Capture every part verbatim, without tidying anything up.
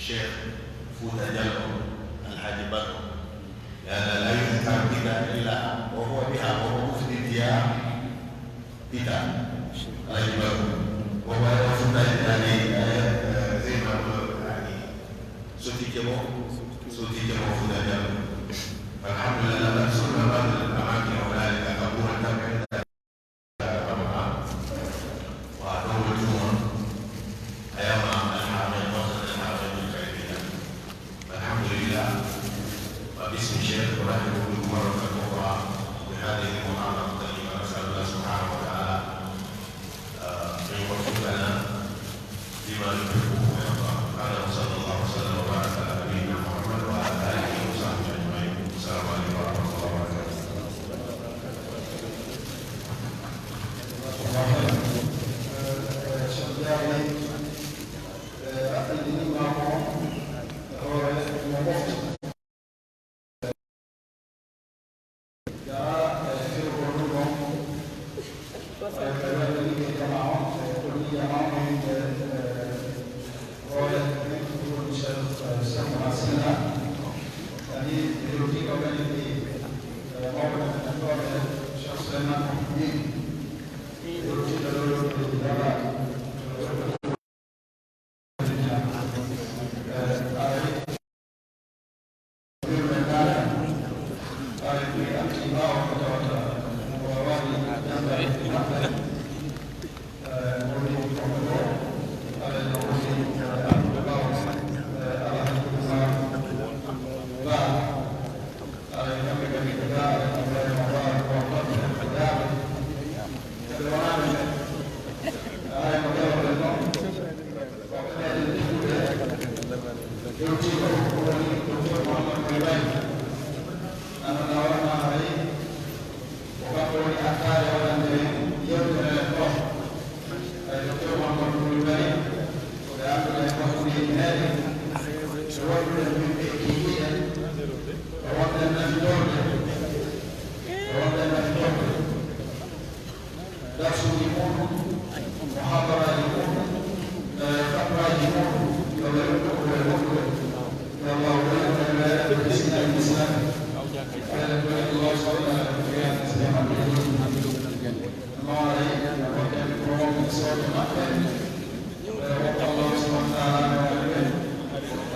Cheikh Fouta Diallo, Alhaji Badro, لا، لا، لا يذكر بها إلا وهو بها، وهو مفدي الديار بها. Alhaji Badro, وهو يعرف النادي، يعني، زي ما بقول، يعني، صوتي كبو، صوتي كبو Fouta Diallo. الحمد لله، لقد زرنا بعض الأماكن هنالك، قبورا تم عند رمضان، ودولة جمعة، أيام الحرمين، وقت الحرمين الخيرية. الحمد لله. وباسم الشيخ نرحب بكم مرة أخرى بهذه المحاضرة الطيبة. نسأل الله سبحانه وتعالى، آه، أن يوفقنا لما يحبه ويرضاه. هذا وصلى الله وسلم وبارك على نبينا محمد وعلى آله وصحبه أجمعين. السلام عليكم ورحمة الله وبركاته. Darsuuji muɗum, muhaadaraaji muɗum, eh, fatwaaji muɗum, yo Allah yoɓ ɗum ko e moƴƴude. Yo Allah waɗan ɗum e weeɓe ko Islam, Islam. Ɓayde ko Allah subhanahu wa ta'ala ko wiya Islam. Mawlay, waɗan ko wonɓe sooɓe maɓɓe. Eh, wonɓe Allah subhanahu wa ta'ala no waɗi ɓe.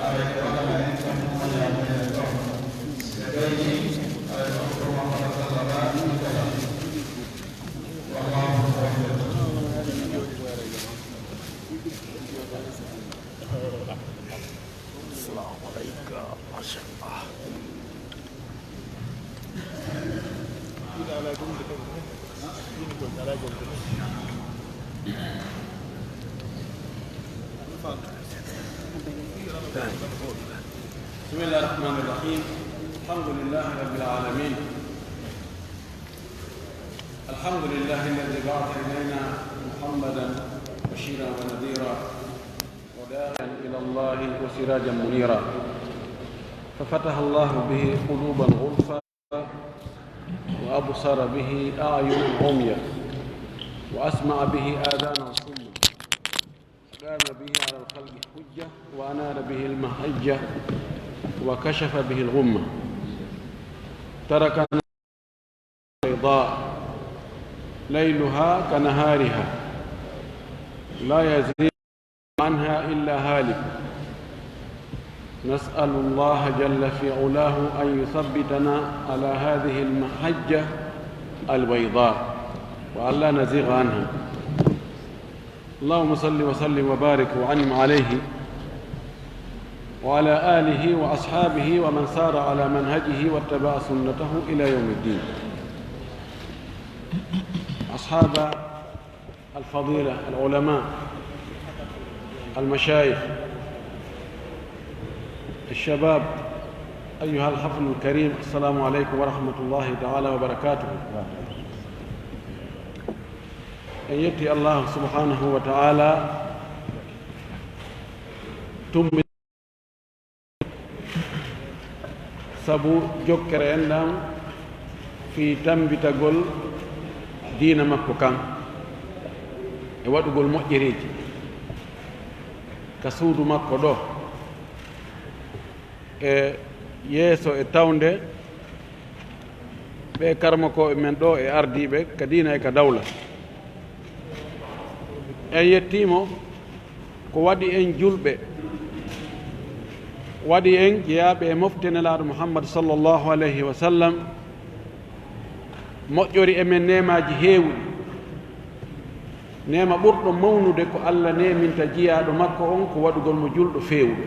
Aray, waɗana en kam moƴƴaare e ɗon. Si ɓe gayni, aray, ɗon ko Muhammad sallallahu alaihi wa sallam. السلام عليك. ما شاء الله. بسم الله الرحمن الرحيم. الحمد لله رب العالمين. الحمد لله الذي بعث إلينا محمدا بشيرا ونذيرا وداعيا إلى الله وسراجا منيرا، ففتح الله به قلوبا غلفا، وأبصر به أعينا عميا، وأسمع به آذانا صما، وقام به على الخلق حجة، وأنار به المحجة، وكشف به الغمة. تركنا بيضاء ليلها كنهارها لا يزيغ عنها إلا هالك. نسأل الله جل في علاه أن يثبتنا على هذه المحجة البيضاء وأن لا نزيغ عنها. اللهم صل وسلم وبارك وأنعم عليه وعلى آله وأصحابه ومن سار على منهجه واتبع سنته إلى يوم الدين. أصحاب الفضيلة، العلماء، المشايخ، الشباب، أيها الحفل الكريم، السلام عليكم ورحمة الله تعالى وبركاته. En yetti Allah subhanahu wa ta'ala, tummi sabu jokkere enɗam fii tammbitagol diina makko kan e waɗugol moƴƴereeji ka suudu makko ɗo. E yeeso e tawnde ɓe karmakooɓe men ɗo e ardiiɓe ka diina e ka dawla. En yettiimo ko waɗi en julɓe, waɗi en jeyaaɓe e mofte Nelaaɗo Muhammad sallallahu alayhi wa sallam, moƴƴori e men neemaaji heewuɗi. Neema ɓurɗo mawnude ko Alla neeminta jiyaaɗo makko on ko waɗugol mo julɗo feewuɗo.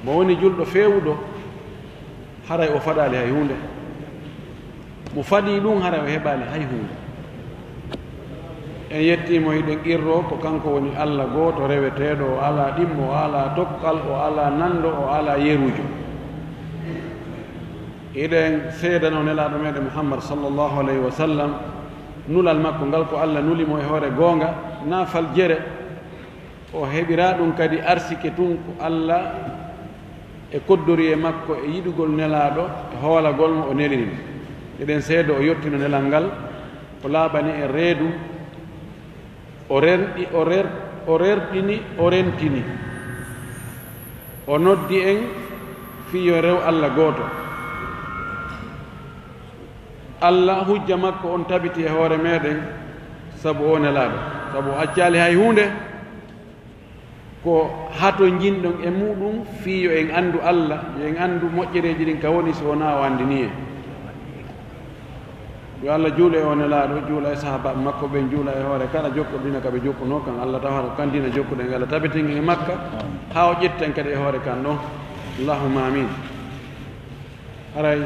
Mo woni julɗo feewuɗo, haray o faɗaali hay huunde. Mo faɗii ɗum, haray o heɓaali hay huunde. En yettiimo, hiɗen qirroo ko kanko woni Alla gooto reweteeɗo, o alaa ɗimmo, o alaa tokkal, o alaa nanndo, o alaa yeruujo. Hiɗen seedanoo Nelaaɗo meɗen Muhammad sallallahu alayhi wa sallam, nulal makko ngal ko Alla nuli mo e hoore goonga, naa faljere. O heɓiraa ɗum kadi arsike tun ko Alla e koddorii e makko e yiɗugol Nelaaɗo e hoolagol mo o neliri mo. Eɗen seedoo o yottino nelal ngal, o laaɓani en reedu, o rerɗi, o rer-, o rerɗini, o rentini. O noddi en fii yo rew Alla gooto. Alla hujja makko on tabiti e hoore meɗen sabu o Nelaaɗo, sabu o accaali hay huunde. Ko hato njinɗon e muɗum fii yo en anndu Alla, yo en anndu moƴƴereeji ɗin ka woni si wonaa o anndinii en. Yo Alla juulu e o Nelaaɗo, juula e sahaabaaɓe makko ɓen, juula e hoore kala jokkuɗo diina ka ɓe jokkunoo kan. Alla tawata ko kan diina jokkuɗen, Alla tabitin en e makka, haa o ƴetta en kadi e hoore kan ɗon. Allahumma amin. Haray,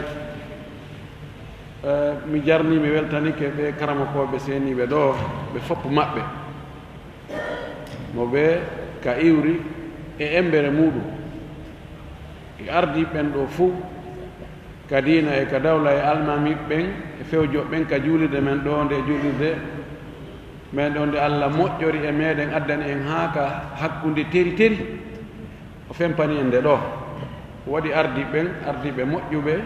eh, mi jarnii, mi weltanike ɓe karamokooɓe seeniiɓe ɗo, ɓe fof maɓɓe. Mo ɓe ka iwri e embere muɗum, e ardii ɓen ɗo fuu, ka diina e ka dawla e almaami ɓen e fewjo ɓen ka juulirde men ɗo, nde juulirde men ɗo, nde Alla moƴƴori e meɗen, addani en haa ka hakkunde teri teri. O fempani en nde ɗo. O waɗi ardii ɓen, ardiiɓe moƴƴuɓe,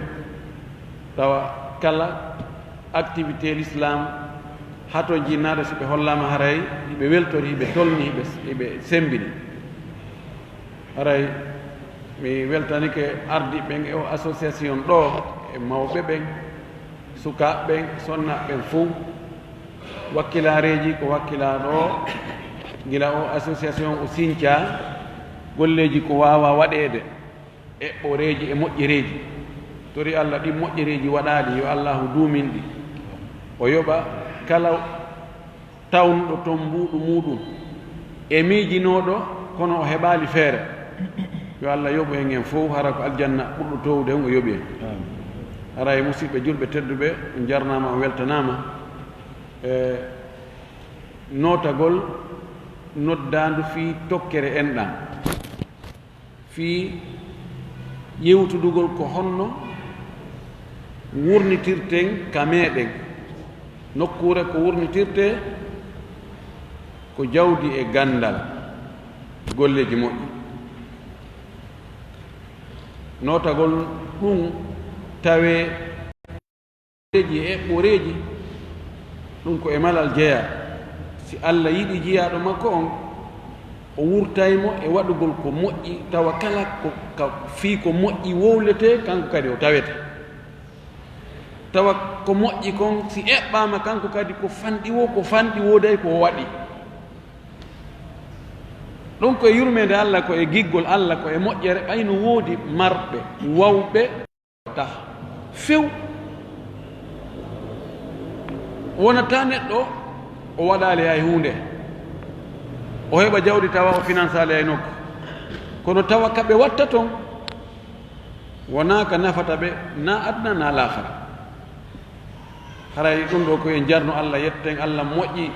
tawa kala activité l'islam, hato jinnaaɗo, si ɓe hollaama haray, hiɓe weltori, hiɓe tolni, hiɓe, hiɓe sembini. Haray mi weltanike ardiiɓe ɓen e o association ɗo, e mawɓe ɓen, sukaaɓe ɓen, sonnaaɓe ɓen fof. Wakkilaareeji ko wakkilaa ɗo, gila o association o sincaa, golleeji ko waawaa waɗeede, eɓɓoreeji e moƴƴereeji. Tori Alla ɗin moƴƴereeji waɗaaɗi, yo Allaahu duumin ɗi. O yoɓa kala tawnuɗo ton mbuuɗu muuɗum e miijinooɗo, kono o heɓaali feere. Yo Alla yoɓu en en fof, hara ko aljanna ɓurɗo toowude on o yoɓi en. Amiin. Haray, musiɓɓe julɓe tedduɓe, on jarnaama, on weltanaama. E nootagol noddaandu fii tokkere enɗan, fii yewtudugol ko honno wurnitirten ka meɗen, nokkuure ko wurnitirtee ko jawdi e ganndal, golleeji moƴƴi. Nootagol ɗum tawee e eɓɓoreeji, ɗum ko e malal jeyaa. Si Alla yiɗi jiyaaɗo makko on, o wurtay mo e waɗugol ko moƴƴi, tawa kala ko ka fii ko moƴƴi wowletee, kanko kadi o tawete. Tawa ko moƴƴi kon, si eɓɓaama, kanko kadi ko fanɗi woo, ko fanɗi wooday ko o waɗi. Ɗum ko e yurmeende Alla, ko e giggol Alla, ko e moƴƴere, ɓay no woodi marɓe, wawɓe, ta few. Wonata neɗɗo o waɗaali hay huunde, o heɓa jawdi tawa o finansaali hay nokku. Kono tawa ka ɓe watta ton, wonaa ka nafata ɓe, na aduna, na laakara. Haray ɗum ɗo ko en jarno Alla, yetten Alla moƴƴi.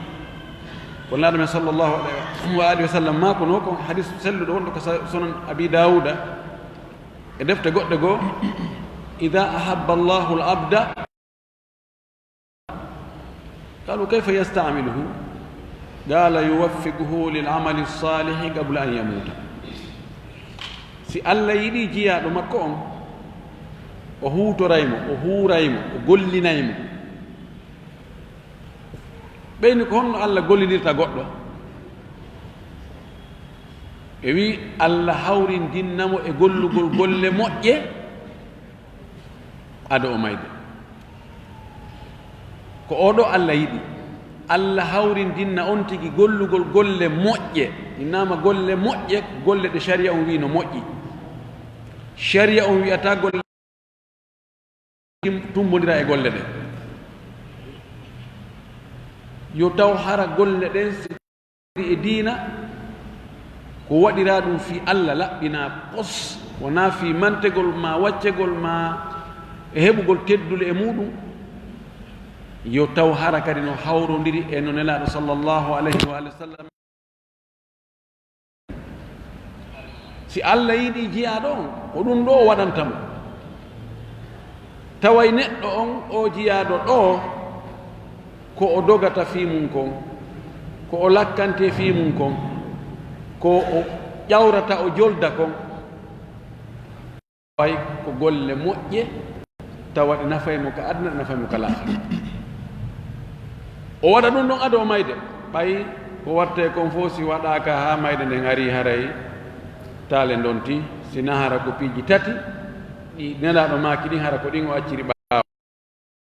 Ko Nulaaɗo men sallallahu alayhi wa alihi wa sallam maakunoo ko hadis selluɗo wonɗo ko sa-, Sunan Abi Daawuda e defte goɗɗe goo, "Idaa ahabba Allahu al-abda," qaalu, "kayfa yasta'miluhu?" Qaala, "Yuwaffiquhu lil amali saalihi qabla an yamuuta." Si Alla yiɗi jiyaaɗo makko on, o huutoray mo, o huuray mo, o gollinay mo. Ɓeyni ko honno Alla gollinirta goɗɗo? Ɓe wi'i Allah hawrindinna mo e gollugol golle moƴƴe ado o mayde. Ko oo ɗoo Allah yiɗi. Allah hawrindinna on tigi gollugol golle moƴƴe. Innama golle moƴƴe, golle ɗe sharia on wi'i no moƴƴi. Sharia on wi'ata golle tumbondira e golle ɗen. Yo taw hara golle ɗen si e diina, ko waɗiraa ɗum fii Alla laɓɓinaa pos, wonaa fii mantegol maa, waccegol maa, e heɓugol teddule e muuɗum. Yo taw hara kadi no hawrondiri e no Nelaaɗo sallallahu alayhi wa sallam. Si Alla yiɗii jiyaaɗo on, ko ɗum ɗoo o waɗanta mo. Taway neɗɗo on, oo jiyaaɗo ɗoo, ko o dogata fii mun kon, ko o lakkantee fii mun kon, ko o ƴawrata o jolda kon, ɓay ko golle moƴƴe, tawa ɗe nafay mo ka aduna, ɗe nafay mo ka laakhira. O waɗa ɗum ɗon ado o mayde, ɓay ko wattee kon fof si waɗaaka haa mayde nden arii, haray taale ndonti, si nahara ko piiji tati, ɗi Nelaaɗo maaki ɗin, hara ko ɗin o acciri ɓaawo.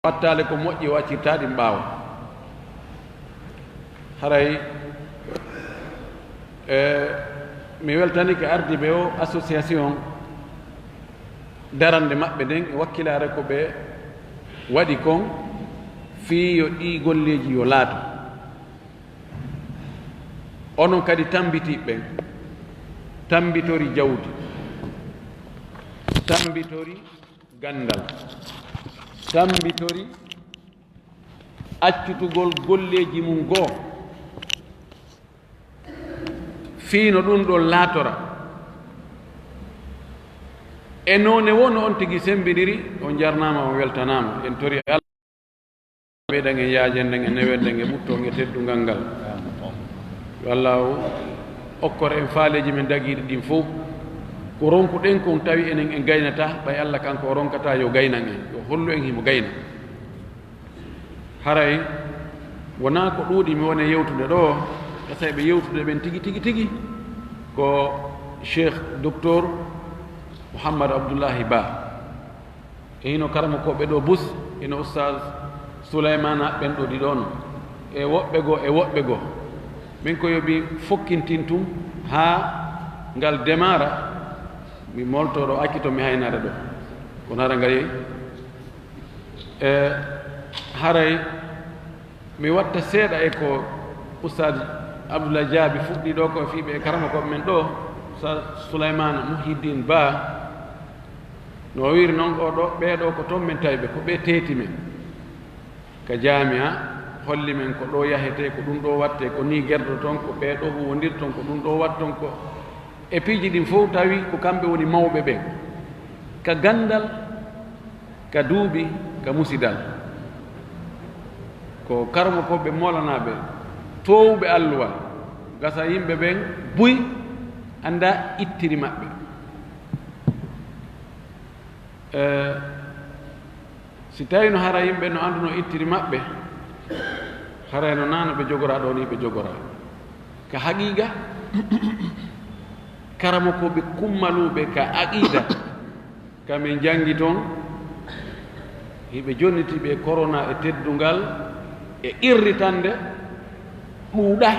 Wattaale ko moƴƴi, o accirtaa ɗin ɓaawo. Haray, e, mi weltanike ardiiɓe o association, darande maɓɓe nden e wakkilaare ko ɓe waɗi kon, fii yo ɗii golleeji yo laato. Onon kadi tammbitiiɓe ɓen, tammbitori jawdi, tammbitori ganndal, tammbitori accutugol golleeji mum goo, fii no ɗum ɗon laatora. E noone woo no on tigi semmbiniri, on jarnaama, on weltanaama. En tori Alla ɓeydan en, yaajen en, e newenden, e ɓutton e teddungal ngal. Yo Alla okkor en faaleeji men dagiiɗi ɗin fow. Ko ronkuɗen kon tawi enen en gaynataa, ɓay Alla kanko o ronkataa yo gaynan en, yo hollu en himo gayna. Haray wonaa ko ɗuuɗi mi woni yewtude ɗoo, ka saa'i ɓe yewtude ɓen tigi, tigi, tigi, ko Cheikh Docteur Mouhammad Abdullahi Ba. E hino karamokooɓe ɗoo bus, hino Ustaz Souleymane ɓen ɗoo ɗiɗo on, e woɓɓe goo, e woɓɓe goo. Min ko yo mi fokkintin tun haa ngal demaara, mi moltoo ɗoo, accito mi haynare ɗoo. Kono hara ngal yehi. E, haray mi watta seeɗa e ko Ustaz Abdoulaye Diaby fuɗɗii ɗoo ko fii ɓe karamokooɓe men ɗoo, Ustaz Souleymane Mouhidine Ba. No o wiiri non, oo ɗoo, ɓee ɗoo ko ton men tawi ɓe, ko ɓe teeti men ka jaami'a, holli men ko ɗoo yahetee, ko ɗum ɗoo wattee, ko nii gerdoton, ko ɓee ɗoo huwondirton, ko ɗum ɗoo watton, ko e piiji ɗin fow tawi ko kamɓe woni mawɓe ɓen ka ganndal, ka duuɓi, ka musidal. Ko karamokooɓe moolanaaɓe, toowuɓe alluwal, gasa yimɓe ɓen buy anndaa ittiri maɓɓe. Eh, si tawii no hara yimɓe no annduno ittiri maɓɓe, haray no naano ɓe jogoraa ɗoo nii ɓe jogoraa. Ka haqiiqa, karamokooɓe kummaluuɓe ka aqiida, ka min janngi ton, hiɓe jonniti ɓe korona e teddungal e irritannde ɗuuɗaa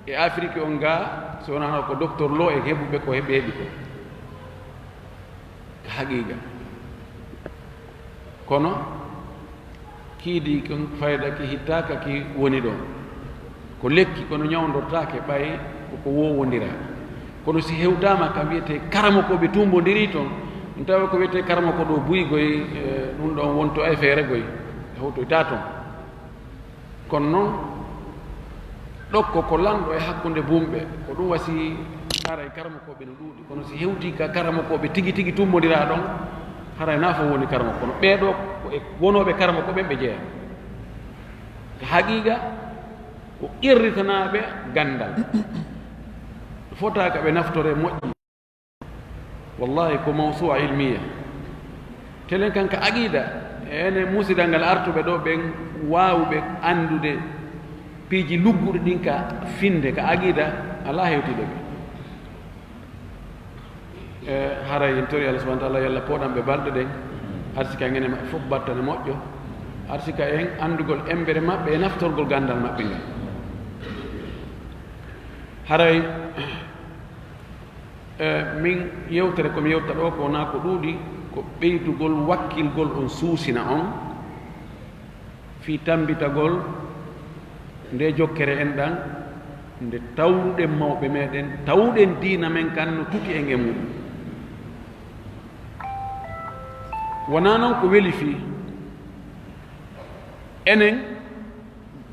e Afiriki on gaa, si wonaa ko Docteur Lo e heɓuɓe ko heɓeeɓi ko. Ka haqiiqa. Kono, kiidi kon fayda ki hittaaka ki woni ɗon. Ko lekki, kono ñawndortaake ɓay ko ko woowondira. Kono si hewtaama ka wiyetee karamokooɓe tumbondiri ton, ɗum tawa ko wiyetee karamoko ɗoo buy goy, eh, ɗum ɗon wonto e feere goy, hewtoytaa ton. Kono non, ɗokko ko lanɗo e hakkunde bumɓe, ko ɗum wasi haray karamokooɓe no ɗuuɗi. Kono si hewtii ka karamokooɓe tigi tigi tummbondiraa ɗon, haray naa fof woni karamoko. Kono ɓee ɗoo ko e wonooɓe karamoko ɓen ɓe jeyaa. Ka haqiiqa, ko qirritanaaɓe ganndal. Fotaa ka ɓe naftoree moƴƴi. Wallahi, ko mawsu'a ilmiya. Telen kan ka aqida, enen musidal ngal artuɓe ɗoo ɓen waawuɓe anndude piiji lugguɗi ɗin ka finnde, ka aqida, alaa hewtiiɗo ɓe. E, haray en tori Allah subhanahu wa ta'ala, yo Allah pooɗan ɓe balɗe ɗen, arsika en ene maɓɓe fof battane moƴƴo, arsika en anndugol embere maɓɓe e naftorgol ganndal maɓɓe ngal. Haray, e, min yewtere ko mi yewta ɗo ko wonaa ko ɗuuɗi, ko ɓeydugol wakkilgol on suusina on, fii tammbitagol nde jokkere enɗan, nde tawruɗen mawɓe meɗen, tawuɗen diina men kan no tuti en e muɗum. Wonaa non ko weli fii enen,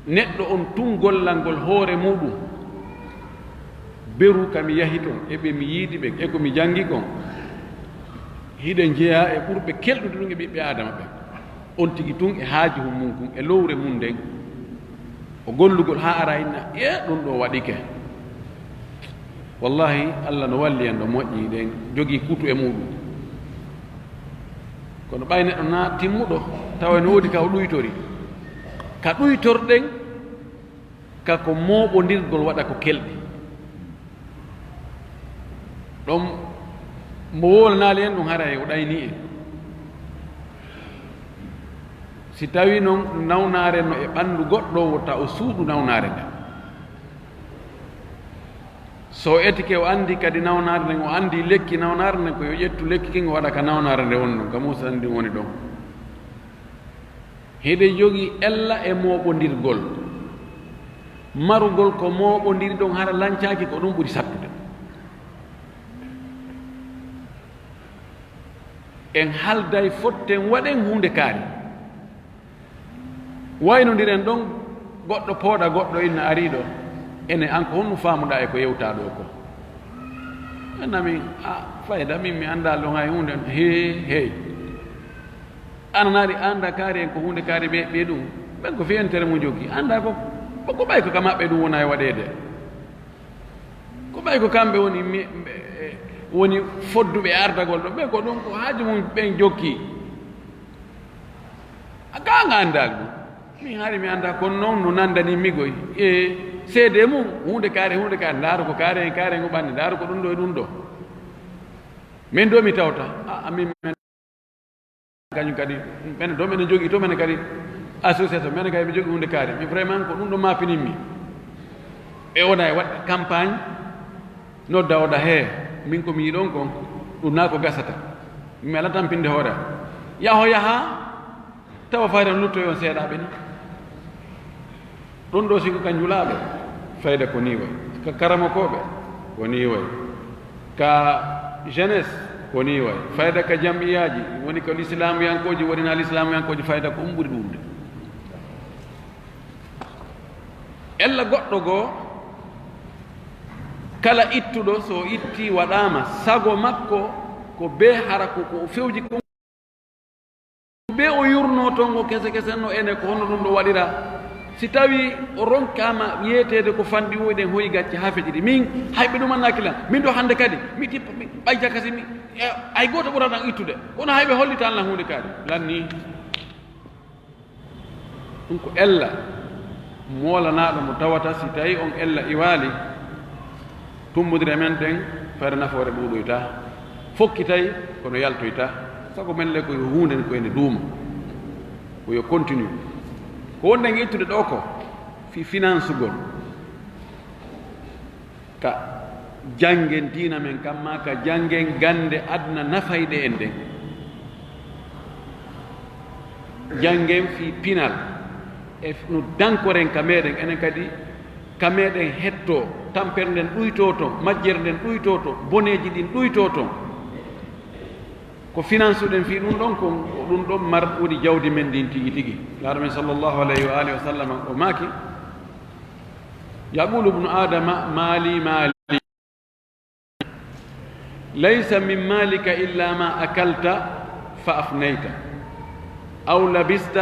neɗɗo on tun gollangol hoore muɗum, beru ka mi yahi ton, e ɓe mi yiidi ɓen, e ko mi janngi kon, hiɗen jeyaa e ɓurɓe kelɗude ɗum e ɓiɓɓe Aadama ɓen. On tigi tun e haaju mum kun, e lowre mum nden, o gollugol haa ara inna, e ɗum ɗo waɗike. Wallahi, Allah no walli en ɗo moƴƴi ɗen, jogii kuutu e muɗum. Kono ɓay neɗɗo na timmuɗo, tawa no woodi ka o ɗuytori. Ka ɗuytorɗen, ka ko mooɓondirgol waɗa ko kelɗi. Ɗon mo wowlanaali en ɗum haray o ɗaynii en. Si tawii non nawnaare no e ɓanndu goɗɗo, wota o suuɗu nawnaare nden. So o etike, o anndi kadi nawnaare nden, o anndi lekki nawnaare nden, ko yo ƴettu lekki kin o waɗa ka nawnaare nde woni ɗon, ka muusa anndi woni ɗon. Hiɗen jogii ella e mooɓondirgol. Marugol ko mooɓondiri ɗon hara lancaaki, ko ɗum ɓuri sattude. En halday fotten waɗen huunde kaari. Waynondiren ɗon, goɗɗo pooɗa goɗɗo inna arii ɗo. Ene an ko honno faamuɗaa e ko yewtaa ɗo ko? En nami, a, fayda, min mi anndaa ɗon hay huunde. Hee, hey. An naari annda kaari en ko huunde kaari ɓe, ɓe ɗum. Ɓen ko fii entere mo jogii. Annda ko, ko, ko ɓay ko ka maɓɓe ɗum wona e waɗeede. Ko ɓay ko kamɓe woni mi-, ɓe, e, woni fodduɓe ardagol ɗo. Ɓe ko ɗum ko haaju mum ɓen jokki. A gaanga anndaali ɗum. Min hari mi annda kono noon no nandani mi goy. E seede mum, huunde kaari, huunde kaari. Ndaaru ko kaari en, kaari en ko ɓanni. Ndaaru ko ɗum ɗo e ɗum ɗo. Min ɗo mi tawta. A, a, min, min kañum kadi, minen ɗo minen jogii to minen kadi association, minen kadi mi jogii huunde kaari. Mi vraiment ko ɗum ɗo maapinimmi. E wona e waɗ campagne, nodda oɗa hee, min ko mi yiɗon kon, ɗum naa ko gasata. Mi ala tampinde hoore am. Yaho yaha, tawa fayda no luttoyi on seeɗaaɓe ni. Ɗum ɗo siko ka njulaaɓe, fayda ko nii wayi. Ka karamokooɓe, ko nii wayi. Ka jeunesse, ko nii wayi. Fayda ka jam'iyaaji, woni ko lislaamuyankooji, woni naa lislaamuyankooji, fayda ko ɗum ɓuri ɗuuɗude. Ella goɗɗo goo, kala ittuɗo, so itti waɗaama, sago makko ko bee hara ko, ko o fewji kon. Be o yurnoo toon ko kese kese no ene ko honno ɗum ɗo waɗira. Si tawii o ronkaama yeeteede ko fanɗi o eɗen hoyi gacce haa feciri. Min hay ɓe ɗumannaaki lan. Min ɗo hannde kadi mi tippa mi ɓay jakasi mi e, hay gooto ɓuratan ittude. Kono hay ɓe hollitaan lan huunde kaari. Lan nii. Ɗum ko ella moolanaaɗo mo tawata si tawii on ella iwaali, tummbondire men ɗen, fayda nafoore ɗuuɗoyta, fokkitay, kono yaltoyta. Sago men le ko yo huunde ko ene duuma, ko yo continue. Ko wonɗen ittude ɗo ko fii finansugol. Ka janngen diina men kan, maa ka janngen gannde aduna nafayɗe en ɗen. Janngen fii pinal e f-, no dankoren ka meɗen, enen kadi ka meɗen hettoo, tampere nden ɗuytoo ton, majjere nden ɗuytoo ton, boneeji ɗin ɗuytoo ton. Ko finansuɗen fii ɗum ɗon kon, ko ɗum ɗon mar woni jawdi men ndin tigi tigi. Laaɗo men sallallahu alayhi wa alihi wa sallam o maaki, يقول ابن آدم مالي مالي. ليس من مالك إلا ما أكلت فأفنيت، أو لبست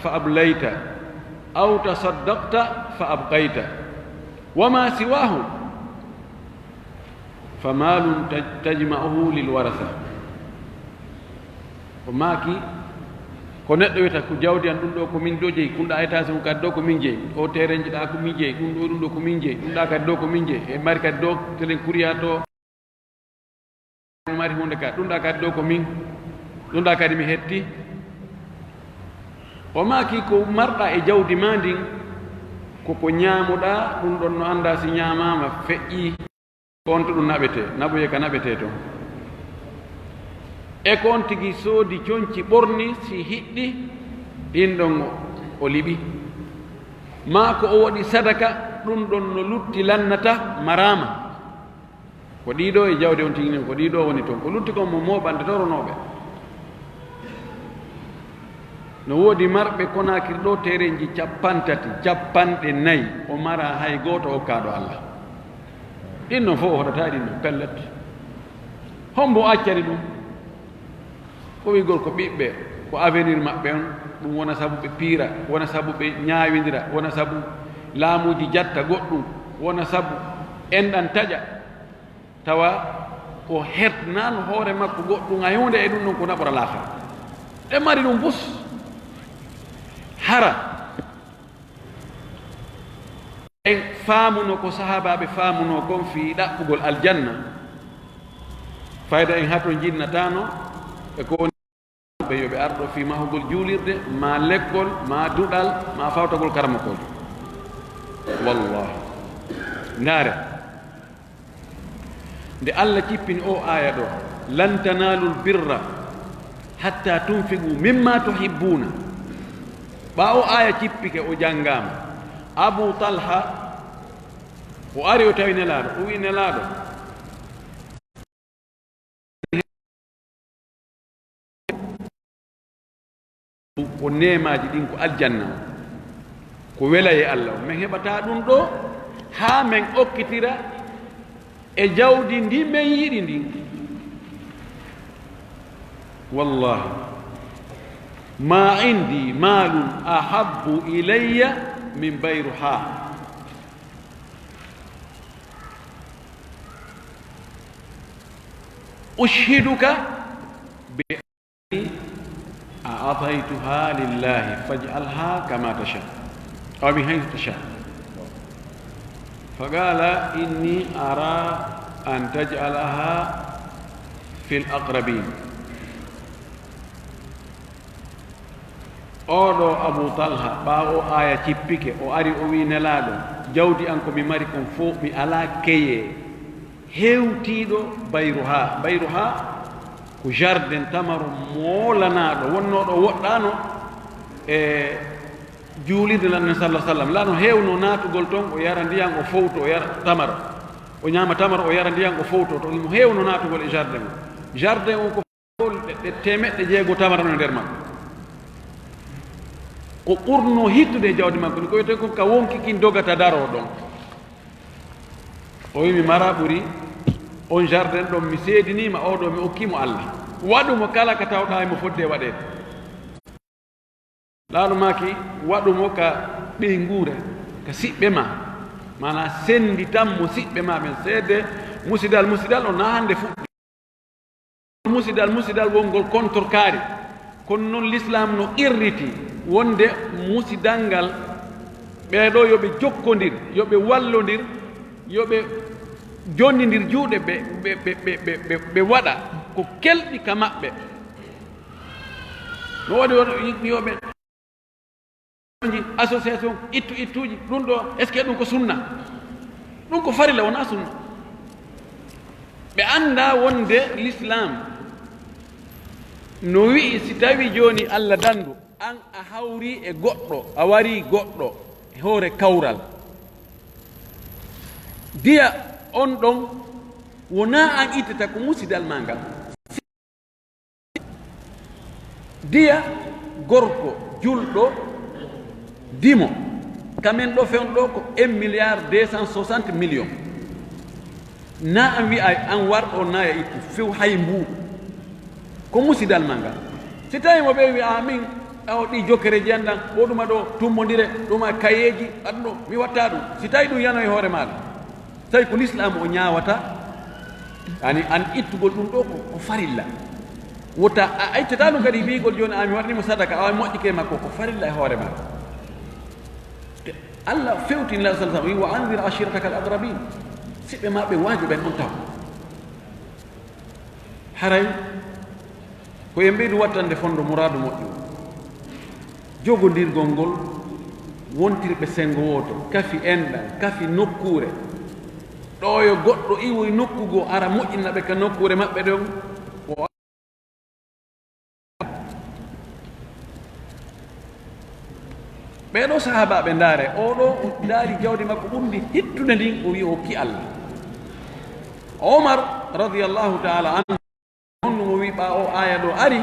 فأبليت، أو تصدقت فأبقيت، وما سواه فمال تج-، تجمعه للورثة. O maaki, ko neɗɗo wiyata ko jawdi an, ɗum ɗo ko min ɗo jeyi, ɗum ɗa étage mum kadi ɗo ko min jeyi, o terrain ji ɗa ko min jeyi, ɗum ɗo, ɗum ɗo ko min jeyi, ɗum ɗa kadi ɗo ko min jeyi, e mari kadi ɗo telen kuriya to. Mi mari huunde ka, ɗum ɗa kadi ɗo ko min, ɗum ɗa kadi mi hetti. O maaki, ko marɗa e jawdi ma ndin, ko ko ñaamuɗa, ɗum ɗon no annda si ñaamaama feƴƴi, on to ɗum naɓete, naɓoye ka naɓete ton. E ko on tigi soodi conci ɓorni si hiɗɗi, ɗin ɗon o, o liɓi. Maa ko o waɗi sadaka, ɗum ɗon no lutti lannata maraama. Ko ɗiɗo e jawdi on tigi, ko ɗiɗo woni ton. Ko lutti kon mo mooɓande toronooɓe. No woodi marɓe Konaakiri ɗo terenji cappanɗe tati, cappanɗe nayi, o mara hay gooto okkaaɗo Allah. Ɗin non fof o hoɗata ɗin non, pellet. Hombo accani ɗum? Ko wi'gol ko ɓiɓɓe, ko avenir maɓɓe on, ɗum wona sabu ɓe piira, wona sabu ɓe ñaawindira, wona sabu laamuuji jatta goɗɗum, wona sabu enɗan taƴa, tawa o hertinaano hoore makko goɗɗum hay huunde e ɗum ɗon ko naɓora laakara. Ɓe mari ɗum bus. Hara en faamuno ko sahaabaaɓe faamuno kon fii ɗaɓɓugol aljanna, fayda en hato jinnataano e ko woni ɓe yo ɓe arɗo fii mahugol juulirde, maa lekkol, maa duɗal, maa fawtagol karamokol. Wallahi. Ndaare. Nde Allah cippini o aya ɗo, "Lan tanalul birra hatta tunfiqu mimma tuhibbuna." Ɓa o aya cippike, o jangama. Abu Talha, o ari o tawi Nelaɗo, o wi Nelaɗo, ko neemaaji ɗin ko aljanna, ko welaye Allah. Men heɓata ɗum ɗo haa men okkitira e jawdi ndi men yiɗi ndin. Wallahi, ma indi malun ahabbu ilayya min bayruha. Ushhiduka bi أعطيتها لله فاجعلها كما تشاء أو من حيث تشاء. فقال: إني أرى أن تجعلها في الأقربين. Oɗo Abu Talha, ɓaawo aya cippike, o ari o wi Nelaaɗo, jawdi an ko mi mari kon fof, mi alaa keye hewtiiɗo bayruha. Bayruha ko jardin tamaro moolanaaɗo, wonnooɗo woɗɗaano e juulirde Lanɗo sallallahu sallam. Lano heewno naatugol ton, o yara ndiyan, o fowto, o yara tamaro. O ñaama tamaro, o yara ndiyan, o fowto. To himo heewno naatugol e jardin o. Jardin o ko ɗe, ɗe teemeɗɗe jeego tamaro no nder makko. Ko ɓurno hittude e jawdi makko, ko wiyetee kon ka wonki kin dogata daroo ɗon. O wi mi mara ɓuri on jardin ɗon, mi seediniima oɗo, mi okkii mo Allah. Waɗu mo kala ka tawɗaa mo fodde waɗeede. Laaɗo maaki, waɗu mo ka ɓeynguure, ka siɓɓe ma. Maanaa, sennditan mo siɓɓe ma ɓen. Seede musidal, musidal o na hannde fuɗɗi. Musidal, musidal wongol kontorkaari. Kono non Lislaam no qirriti wonde musidal ngal, ɓee ɗoo yo ɓe jokkondir, yo ɓe wallondir, yo ɓe jonnindir juuɗe, ɓe, ɓe, ɓe waɗa ko kelɗi ka maɓɓe. No waɗi won yiɗi yo ɓe association ittu ittuuji, ɗum ɗo, est-ce que ɗum ko sunna? Ɗum ko farilla, wonaa sunna. Ɓe anndaa wonde Lislaam no wi'i, si tawi jooni Allah dandu, an a hawri e goɗɗo, a wari goɗɗo e hoore kawral, diya on ɗon wonaa an ittata, ko musidal ma ngal. Diya gorko julɗo dimo, kamen ɗo fewndo ɗo ko un milliard deux cent soixante millions. Na an wi'ay an war ɗo na ya ittu few hay mbuuɗu. Ko musidal ma ngal. Si tawi mo ɓe wi'a min, awo ɗi jokkereeji an ɗan, o ɗuma ɗo, tummondire, ɗuma kayeeji, aɗa ɗo, mi watta ɗum. Si tawi ɗum yanoy hoore maaɗa, tawi ko Lislaam o ñaawata, yani an ittugol ɗum ɗo ko, ko farilla. Wota a ittata ɗum kadi wi'gol jooni a mi waɗani mo sadaka, awa mi moƴƴike makko, ko farilla e hoore maaɗa. Allah fewtini Nulaaɗo sallallahu alaihi wasallam, wi, "Wa anzir ashirataka al-aqrabin." Siɓɓe ma ɓe waaju ɓen on taw. Haray ko en ɓeydu wattande fondo muraadu moƴƴo. Jogondirgol ngol, wontirɓe senngo wooto, kafi enɗan, kafi nokkuure. Ɗo yo goɗɗo iwoy nokku goo ara moƴƴina ɓe ka nokkuure maɓɓe ɗon, o Ɓee ɗoo sahaabaaɓe, ndaare, oo ɗoo o ndaari jawdi makko ɓurndi hittude ndin, o wi'i o hokki Allah. Omar radiyallahu ta'ala anhu, honno mo wi'i ɓaa o aaya ɗoo ari,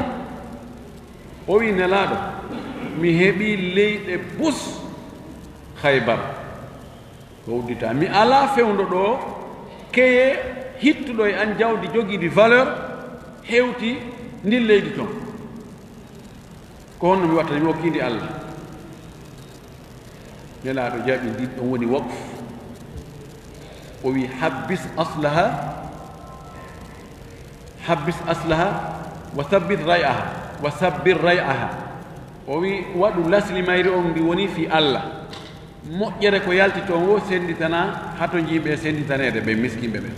o wi'i, "Nelaaɗo, mi heɓii leyɗe bus Khaybar." Ko udditaa. Mi alaa fewndo ɗoo, keye hittuɗo e an jawdi jogiiɗi valeur, hewti ndin leydi ton. Ko honno mi watta? Mi hokkii ndi Allah. Nelaaɗo jaɓi ndi, ɗon woni waqf. O wi, "Habbis aslaha, habbis aslaha, wa sabbit ray'aha, wa sabbir ray'aha." O wi, "Waɗu lasli mayri on ndi woni fii Allah." Moƴƴere ko yalti toon woo sennditanaa, hatonjii ɓe sennditaneede ɓe miskinɓe ɓen.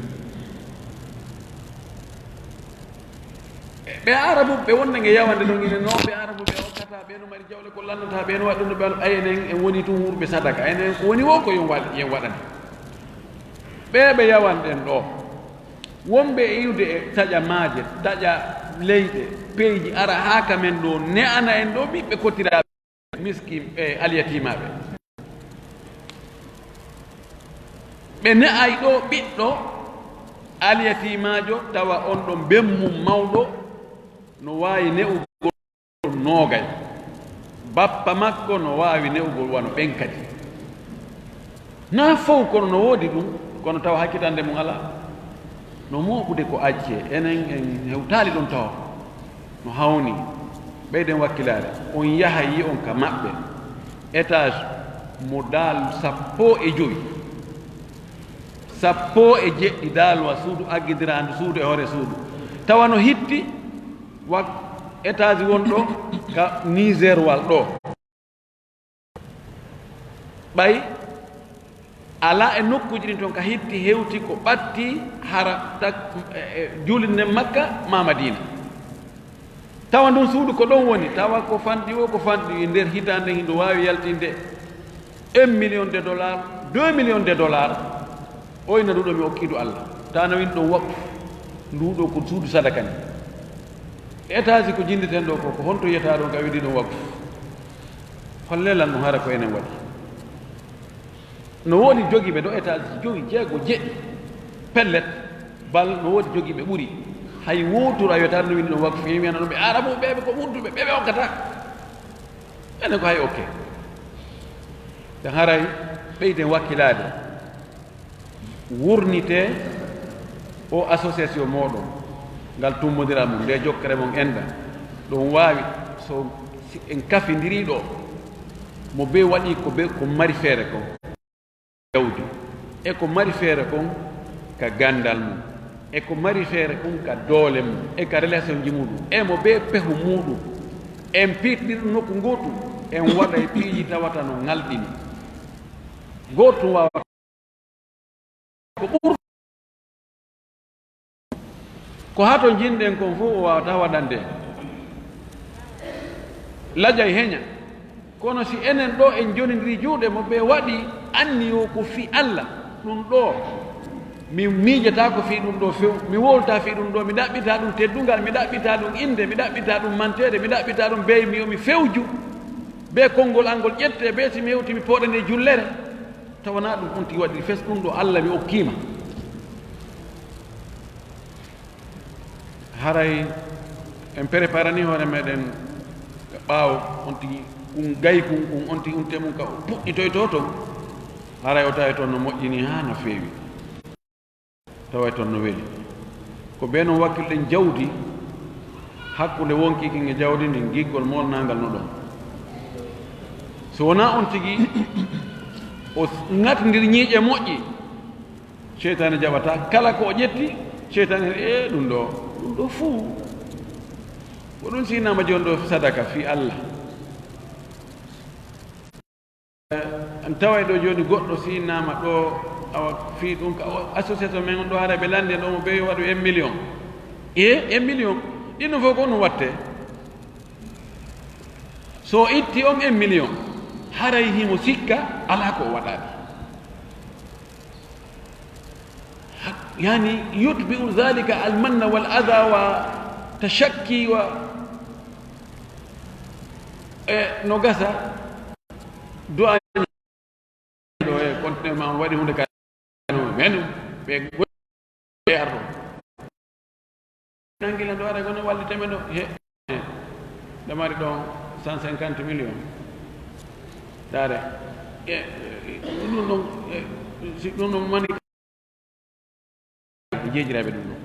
Ɓe Arabu ɓe wonde nge yawande ɗon, ine noo ɓe Arabu ɓe okkata ɓe no mari jawle ko lannata ɓe no waɗi ɗum ɓe, ay enen en woni tun wuurɓe sadaka, enen ko woni woo ko yon waɗ-, yen waɗani. Ɓe ɓe yawanɗen ɗoo, wonɓe e iwde e taƴa maaje, taƴa leyɗe, peyji, ara haa ka men ɗoo, ne'ana en ɗoo ɓiɓɓe kottiraaɓe. Miskin, e, alyatiimaaɓe. Ɓe ne'ay ɗoo ɓiɗɗo alyatiimaajo, tawa on ɗon ben mum mawɗo no waawi ne'ugol noogay. Bappa makko no waawi ne'ugol wano ɓen kadi. Naa fow, kono no woodi ɗum, kono tawa hakkitande mum alaa. No mooɓude ko accee, enen en hewtaali ɗon tawa. No hawni, ɓeyden wakkilaare, on yahay yi'on ka maɓɓe, étage mo daal sappo e jowi, sappo e jeɗɗi daal wa suudu aggidiraandu, suudu e hoore suudu. Tawa no hitti wa étage won ɗo ka Niger wal ɗo. Ɓay alaa e nokkuuji ɗin ton ka hitti hewti ko ɓatti hara tak-, e, e, juulirde nden Makka maa Madiina. Tawa ndun suudu ko ɗon woni, tawa ko fanɗi woo, ko fanɗi e nder hitaande, hindo waawi yaltinde un million de dollars, deux millions de dollars. Oy, na ndu ɗo mi okki ndu Allah. Tawa na win ɗon waqf. Ndu ɗo ko suudu sadaka ni. Étage ko jinnditen ɗo ko, ko honto yiyata ɗon ka wiɗi ɗon waqf? Hollee lan ɗum hara ko enen waɗi. No woodi jogiiɓe ɗo étage jowi, jeego, jeɗɗi. Pellet, bal no woodi jogiiɓe ɓuri. Hay wooturu a wiyataa no wini ɗum waqf, mi wiyana ɗum ɓe Arabu ɓe, ɓe ko ɓurduɓe, ɓe, ɓe okkata. Enen ko hay okke. Ɓe haray ɓeyden wakkilaade. Wurnitee o association mooɗon, ngal tummbondiral mum, nde jokkere mon enɗan. Ɗum waawi, so si en kafindirii ɗo, mo bee waɗi ko bee ko mari feere kon, jawdi, e ko mari feere kon ka ganndal mum, e ko mari feere kon ka doole mum, e ka relationji muɗum, e mo bee pehu muɗum, en piiɗɗir ɗum nokku ngootu, en waɗay piiji tawata no ŋalɗini. Gootu waawata ko ɓur-, ko haa to njiɗɗen kon fof o waawataa waɗande en. Lajay heña. Kono si enen ɗo en jonindiri juuɗe mo ɓe waɗi anniyo ko fii Allah, ɗum ɗo mi miijataako fii ɗum ɗo few, mi wowlataa fii ɗum ɗo, mi ɗaɓɓitaa ɗum teddungal, mi ɗaɓɓitaa ɗum innde, mi ɗaɓɓitaa ɗum manteede, mi ɗaɓɓitaa ɗum bee mi yo mi fewju, bee konngol an ngol ƴettee, bee si mi hewti mi pooɗane jullere. Tawanaa ɗum on tigi waɗiri fes, ɗum ɗo Allah mi okkiima. Haray en préparani hoore meɗen ɓaawo on tigi, kun gay kun, kun on tigi, un temum ka puɗɗitoyto ton. Haray o tawi toon no moƴƴini haa no feewi. Taway toon no weli. Ko bee noon wakkilɗen jawdi hakkunde wonkii kin e jawdi ndin, giggol moolnaangal no ɗon. So wonaa on tigi o ŋatindiri ñiiƴe moƴƴi, seytaane jaɓataa. Kala ko o ƴetti, seytaane, "Ee, ɗum ɗo, ɗum ɗo fuu. Ko ɗum si naama jooni ɗo sadaka fii Allah." Eh, an taway ɗo jooni goɗɗo si naama ɗo, awa fii ɗum ka o association men on ɗo, hara ɓe lanndi ɗo mo bee yo waɗu un million. E e million. Ɗin ɗon fof ko honɗum waɗtee? So o itti on e million, haray himo sikka alaa ko o waɗaali. Yani, yutbi'u dhalika al-manna wal adha wa tashakki wa, e no gasa du'a ɗo e continent ma on waɗi hunde ka men ɓe e arɗo. Nangila ɗo ara gono wallite men ɗo. He, he. Ɗo mari ɗon cent cinquante millions. Dare. E, e, ɗum ɗon, e, si ɗum ɗon mani jeejiraaɓe ɗum ɗon.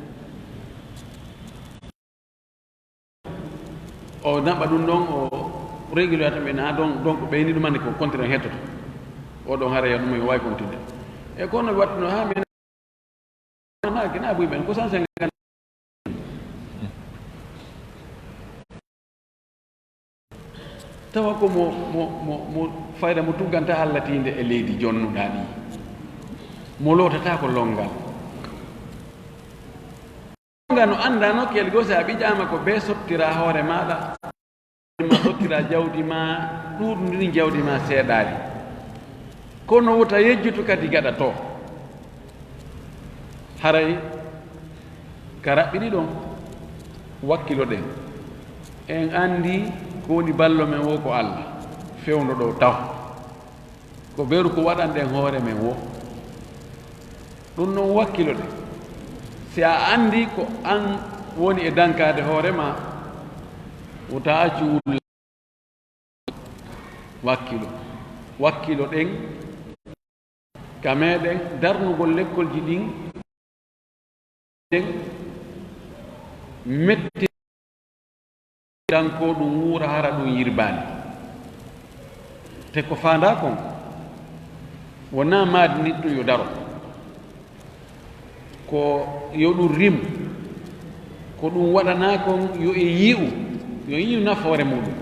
O naɓa ɗum ɗon, o régulier tan ɓe na ɗon, donc ɓe ni ɗum mani ko continent hettoto. O ɗon hara yo ɗum o waawi continude. E kono wattuno ha men na kina buy men ko cent cinquante. Tawa ko mo, mo, mo, mo fayda mo tugganta Allah tiinde e leydi jonnuɗaa ɗi. Mo lootata ko lonngal. Nga no annda no kel goo, si a ɓiƴaama ko bee sottira hoore maaɗa, ma sottira jawdi ma, ɗuuɗundini jawdi ma seeɗaari. Kono wota yejjutu kadi gaɗa to. Haray ka raɓɓiɗi ɗon, wakkiloɗen. En anndi ko woni ballo men woo ko Allah, fewndo ɗo taw. Ko beru ko waɗanɗen hoore men woo. Ɗum non wakkiloɗen. Si a anndi ko an woni e dankaade hoore ma, wota accu wulla. Wakkilo. Wakkiloɗen ka meɗen darnugol lekkolji ɗin. Metti dan ko ɗum wuura hara ɗum yirbaani. Te ko faandaa kon, wonaa maadi nit ɗum yo daro. Ko yo ɗum rim. Ko ɗum waɗanaa kon yo e yi'u, yo yi'u nafoore muɗum.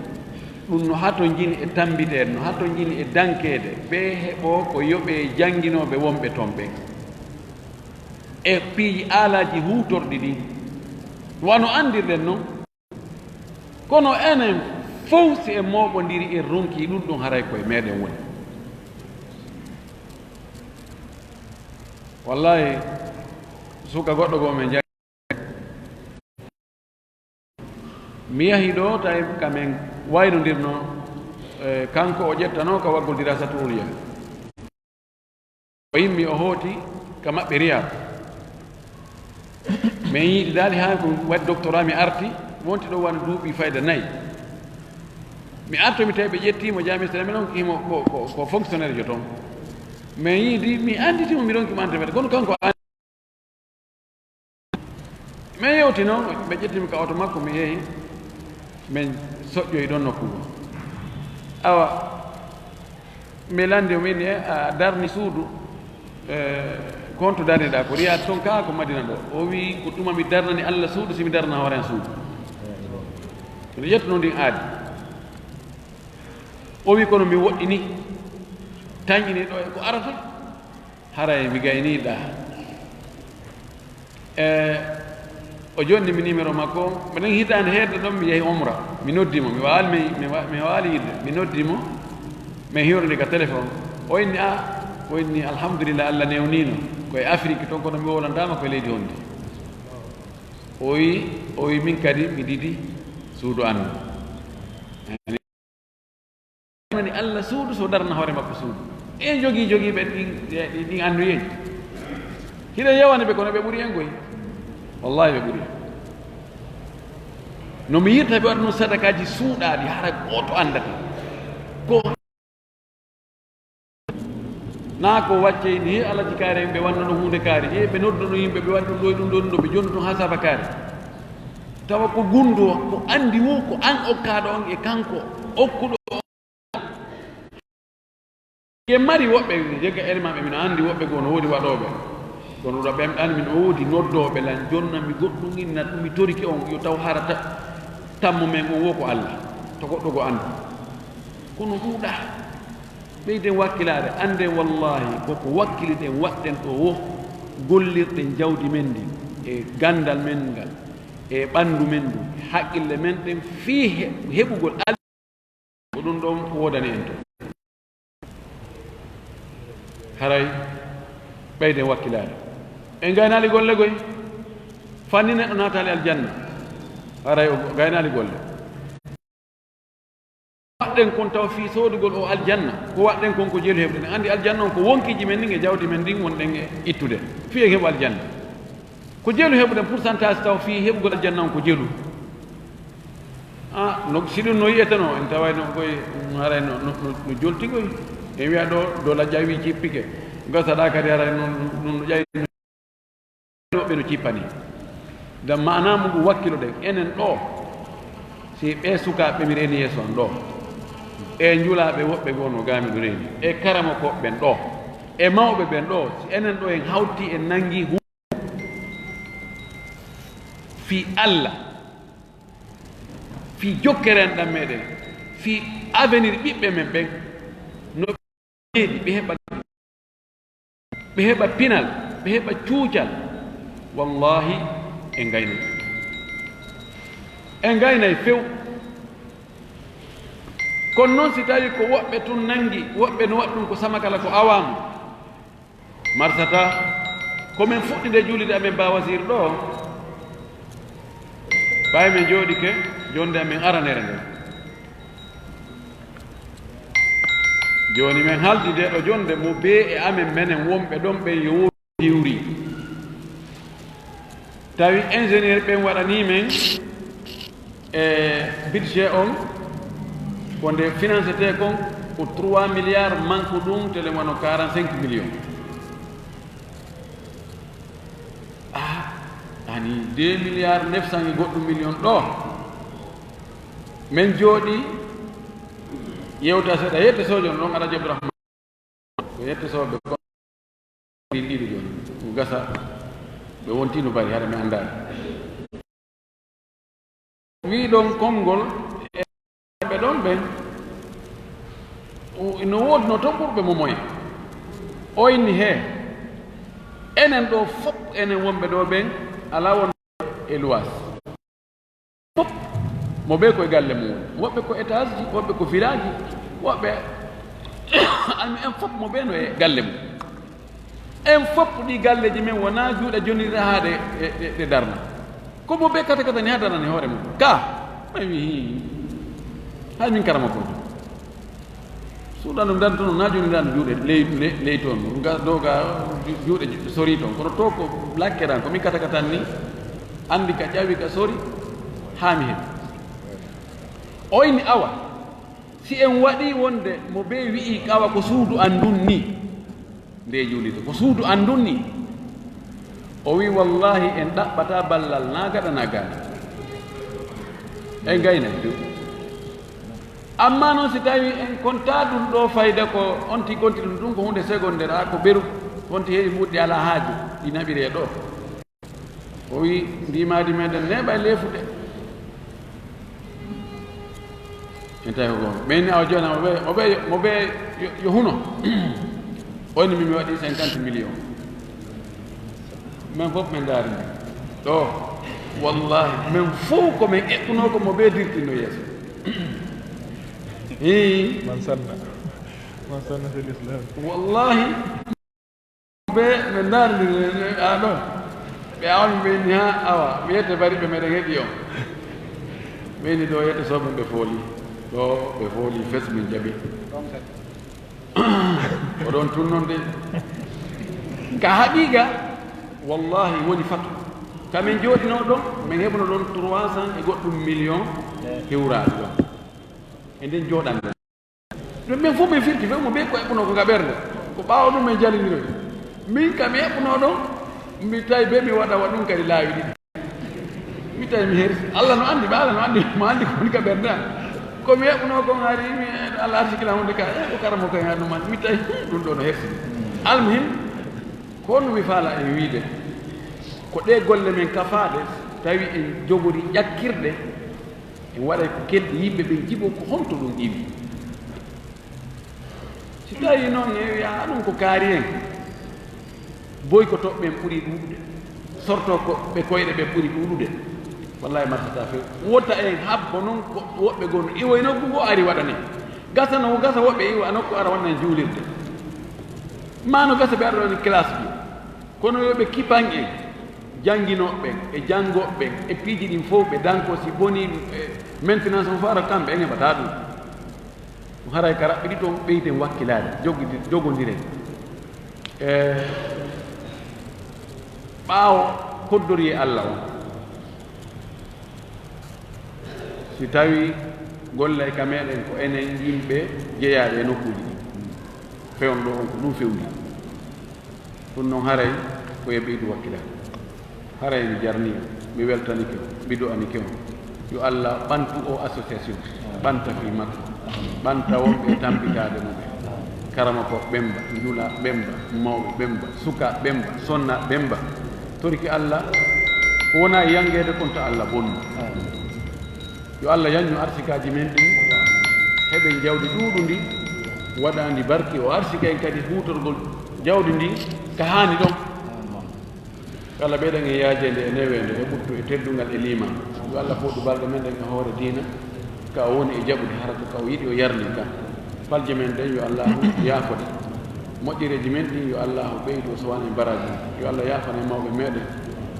Ɗum no hatonjini e tammbiteede, no hatonjini e dankeede, ɓe heɓoo ko yoɓee jannginooɓe wonɓe ton ɓen. E piiji aalaaji huutorɗi ɗin. Wano anndirɗen non, kono enen fow si en mooɓondiri en ronkii ɗum ɗum haray ko e meɗen woni. Wallahi, suka goɗɗo goo men janngi. Mi yahi ɗo, tawi ka men waynondirno, e, kanko o ƴettano ka waggol dirasatu uliya. O yimmi, o hooti ka maɓɓe Riyad. Men yiidi daali haa ko waɗi doctorat, mi arti, wonti ɗo wona duuɓi fayda nayi. Mi arto mi tawi ɓe ƴettiimo Jamiya Islamiyya ɗon, himo ko, ko, ko fonctionnaire jo ton. Men yiidi, mi annditi mo, mi ronki mo annditande, kono kanko Men yewti noon, ɓe ƴettimi ka oto makko, mi yehi, men soƴƴoyi ɗon nokku goo. Awa, mi lanndi o, mi inni, "E, a darni suudu, e, ko honto darniɗaa?" "Ko Riyad ton kaa ko Madina ɗo?" O wi'i, "Ko tuma mi darnani Alla suudu, si mi darna hoore an suudu." Miɗo ƴettuno ndin aadi. O wi'i, "Kono mi woɗɗini, tanƴini ɗo e ko arata." Haray mi gayniiɗaa. E, o jonni mi numéro makko. Minen hitaande heedde ɗon, mi yahi umra. Mi noddi mo. Mi waali, mi, mi wa-, mi waali yiide. Mi noddi mo. Min hiwrondii ka téléphone. O inni, "A?" O inni, "Alhamdulillah, Allah newniino. Ko e Afrique ton, kono mi wowlantaama ko e leydi honndi." O wi, o wi, "Min kadi, mi didi suudu an." Mani Alla suudu, so darna hoore makko suudu. E jogii, jogiiɓe ɗin, ɗin, ɗin anniyeeji. Hiɗen yawana ɓe, kono ɓe ɓuri en koy. Wallahi, ɓe ɓuri en. No mi yirta ɓe waɗa ɗum sadakaaji suuɗaaɗi, hara gooto anndata. Ko naa ko waccey ni, he Alaji Kaari, ɓe wanna ɗum huunde kaari. He ɓe nodda ɗum yimɓe, ɓe waɗa ɗum ɗo e ɗum ɗo, ɗum ɗo, ɓe jonna ɗum haa saaba kaari. Tawa ko gunndoo, ko anndi wo, ko an okkaaɗo on e kanko okkuɗo on. Ɓe mari woɓɓe, jegga ene maɓɓe, mino anndi woɓɓe goo no woodi waɗooɓe. Kono ɗo ɓen ɗan, mino woodi noddooɓe lan, jonna mi goɗɗum inna, mi torike on, yo taw hara ta-, tammo men on wo ko Alla, to goɗɗo goo anndu. Kono ɗuuɗaa. Ɓeyden wakkilaare, annden wallaahi, koko wakkiliɗen waɗɗen ɗo wo, gollirɗen jawdi men ndin, e ganndal men ngal, e ɓanndu men ndu, haqqille men ɗen fii he-, heɓugol al-, ko ɗum ɗon woodani en to. Haray ɓeyden wakkilaare. En gaynaali golle goy, fanni neɗɗo naataali aljanna, haray o gaynaali golle. Waɗɗen kon taw fii soodugol o aljanna, ko waɗɗen kon ko jelu heɓuɗen. Anndi aljanna on ko wonkiiji men ndin e jawdi men ndin wonɗen e ittude. Fii en heɓu aljanna. Ko jelu heɓuɗen pourcentage taw fii heɓugol aljanna on ko jelu. Ah, no, si ɗum no yi'etenoo, en taway no koy, haray no, no, no, no jolti koy. En wi'a ɗo, dola jawi cippike. Gasaɗaa kadi haray no, no, no ƴawi. Ɓe no cippani. Ngam maanaa mum ɗum wakkiloɗen, enen ɗoo, si ɓee sukaaɓe mi reeni yeeso an ɗoo, e njulaaɓe woɓɓe goo no gaami ɗum reeni, e karamokooɓe ɓen ɗoo, e mawɓe ɓen ɗoo, si enen ɗoo en hawti en nanngi hu-, fii Alla, fii jokkere enɗan meɗen, fii avenir ɓiɓɓe men ɓen, no ɓe heɓa, ɓe heɓa pinal, ɓe heɓa cuucal, wallahi, en ngaynay. En ngaynay few. Kono noon, si tawii ko woɓɓe tun nanngi, woɓɓe no waɗi ɗum ko samakala, ko awaamu, marsata, ko men fuɗɗinde juulide amen Ba Wasiir ɗoo, ɓay men jooɗike jonnde amen aranere nden. Jooni men haldi nde ɗo jonnde mo bee e amen menen wonɓe ɗon ɓen yo wooɗi diwri. Tawi ingénieur ɓen waɗanii men e budget on, ko nde financetee kon ko trois milliards, manque ɗum tele wano quarante-cinq millions. Ah, ani deux milliards neuf cent e goɗɗum million ɗo. Men jooɗi yewta seeɗa, yette sojo no ɗon Alhaji Abdourahmane. Ko yette soɓe ko ɗiɗi ɗiɗi jooni. Ko gasa ɓe wonti no bari hara mi anndaani. Wii ɗon konngol e ɓe ɗon ɓen, o, no woodno toon ɓurɓe mo moye. O inni, hee, enen ɗoo fof, enen wonɓe ɗoo ɓen, alaa won e luwaas. Fof, mo ɓe ko e galle mum woni. Woɓɓe ko étage ji, woɓɓe ko village ji, woɓɓe, almi en fof mo ɓe no e galle mum. En fof ɗi galleeji men wonaa juuɗe jonnirɗe haa ɗe, ɗe, ɗe, ɗe darna. Ko mo ɓe kata kata ni haa darnani hoore mum. Ka, mi wi, hii, hay min karama ko. Suuɗa no ndan toon, na jooni ndan juuɗe ley, ley, ley toon. Ga, dow ga ju-, juuɗe ju-, sori toon. Kono to ko lakkeran, ko min kata katan ni. Anndi ka ƴawi ka sori, haa mi heɓi. O inni awa, si en waɗi wonde mo ɓe wi'i kawa ko suudu an ndun ni, nde juulide, ko suudu an ndun ni. O wi, wallahi, en ɗaɓɓata ballal na gaɗa na gaɗa. En gayna. Amma noon, si tawi en konta ɗum ɗo fayda, ko on ti konti ɗum, ɗum ko hunde secondaire, a ko ɓeru, on ti heewi muɗɗi ala haaju, ɗi naɓire ɗo. O wi, ndimaadi meɗen neeɓa e leefude. En tawi ko goonga. Ɓe inni awa jooni, mo ɓe, mo ɓe, mo ɓe yo, yo huno. O inni min mi waɗi cinquante millions. Men fof men ndaari ɗo. Wallahi, men fof ko men eɓɓunoo ko mo ɓe dirtinno yeeso. Hii. Man sanna. Man sanna fil Islam. Wallahi, ɓe men ndaari a ɗo. Ɓe awni ɓe inni ha awa, wiyete bari ɓe meɗen heɗi on. Ɓe inni ɗo yette soɓe ɓe fooli. Ɗo ɓe fooli fes min jaɓi. Ko ɗon tun non de. Ka haqiqa, wallahi woni fatu. Ka men jooɗinoo ɗon, men heɓuno ɗon trois cents e goɗɗum million hewraade ɗon. E nden jooɗande. Ɗum men fof men firti, fof mo ɓe ko eɓɓunoo ko ka ɓernde. Ko ɓaawo ɗum men jalindiro. Min ka mi eɓɓunoo ɗon, mi tawi be mi waɗa wa ɗum kadi laawi ɗiɗi. Mi tawi mi hersi. Allah no anndi, ɓe Allah no anndi, mo anndi ko woni ka ɓernde am. Ko mi eɓɓunoo kon hari, mi, Allah arsiki lan hunde ka, e ko karamo ko hen ɗum anndi. Mi tawi, hmm, ɗum ɗo no hersi. Almuhim, ko no mi faala e wiide, ko ɗe golle men kafaade, tawi en jogori ƴakkirɗe, en waɗay ko kelɗi yimɓe ɓen jibo ko honto ɗum iwi. Si tawi noon, e wiya, ɗum ko kaari en. Boykotooɓe ɓen ɓuri ɗuuɗude, sortooɓe koyɗe ɓen ɓuri ɗuuɗude. Wallahi marsataa few. Wota en habbo noon ko woɓɓe goo no iwoy nokku goo ari waɗane. Gasa no gasa woɓɓe iwa nokku ara waɗane juulirde. Ma no gasa ɓe ara ɗon classe ji. Kono yo ɓe kipan en jannginooɓe ɓen e janngooɓe ɓen e piiji ɗin fow ɓe danko si bonii e maintenance on fof ara kamɓe en heɓataa ɗum. Ɗum haray ka raɓɓiɗi toon ɓeyden wakkilaade, jogidi-, jogondiren. E ɓaawo koddoriyee Alla on, si tawii gollay ka meeɗen ko enen yimɓe jeyaaɓe e nokkuuji ɗin, fewn ɗoo on ko ɗum fewndi. Ɗum noon haray ko e ɓeydu wakkilaade. Haray mi jarnii on, mi weltanike on, mi du'anike on. Yo Alla ɓantu o association, ɓanta fii makko, ɓanta wonɓe e tampitaade mo ɓe. Karamokooɓe ɓen ba, njulaaɓe ɓen ba, mawɓe ɓen ba, sukaaɓe ɓen ba, sonnaaɓe ɓen ba. Torike Alla, ko wonaa e yanngeede kon to Alla bonnu. Yo Alla yaññu arsikaaji men ɗin, heɓen jawdi ɗuuɗundi, waɗa ndi barki, o arsika en kadi huutorgol jawdi ndin ka haani ɗon. Yo Alla ɓeydan en yaajeende e neweende e ɓuttu e teddungal e liimaan. Yo Alla fooɗu balɗe men ɗen e hoore diina, ka o woni e jaɓude hara ko ka o yiɗi o yarli ka. Falje men ɗen yo Allaahu yaafo ɗe. Moƴƴereeji men ɗin yo Allaahu ɓeydu o suwano en baraaji. Yo Alla yaafano en mawɓe meɗen.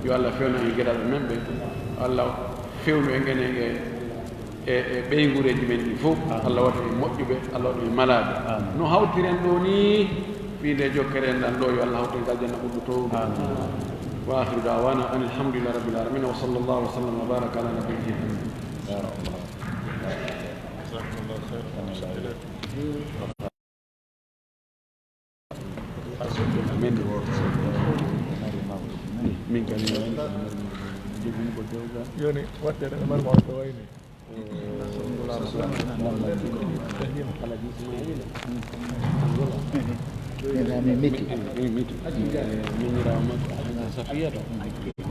Yo Alla fewnan en geɗalɓe men ɓen. Yo Alla fewnu en enen e, e, e ɓeynguureeji men ɗin fof. Alla waɗu en moƴƴuɓe, Alla waɗu en malaaɓe. No hawtiren ɗoo nii, fii nde jokkere en ɗan ɗoo, yo Alla hawtu en ka aljanna ɓurɗo toowude. Wa akhiru da'wana anil hamdulillahi rabbil alamin. Wa sallallahu wa sallam wa baraka ala nabiyyina Muhammad. Amin. Min kadi. Jooni, waɗde ɗo, Umar Mawɗo wayni. Min, min, min, min, min, min, min,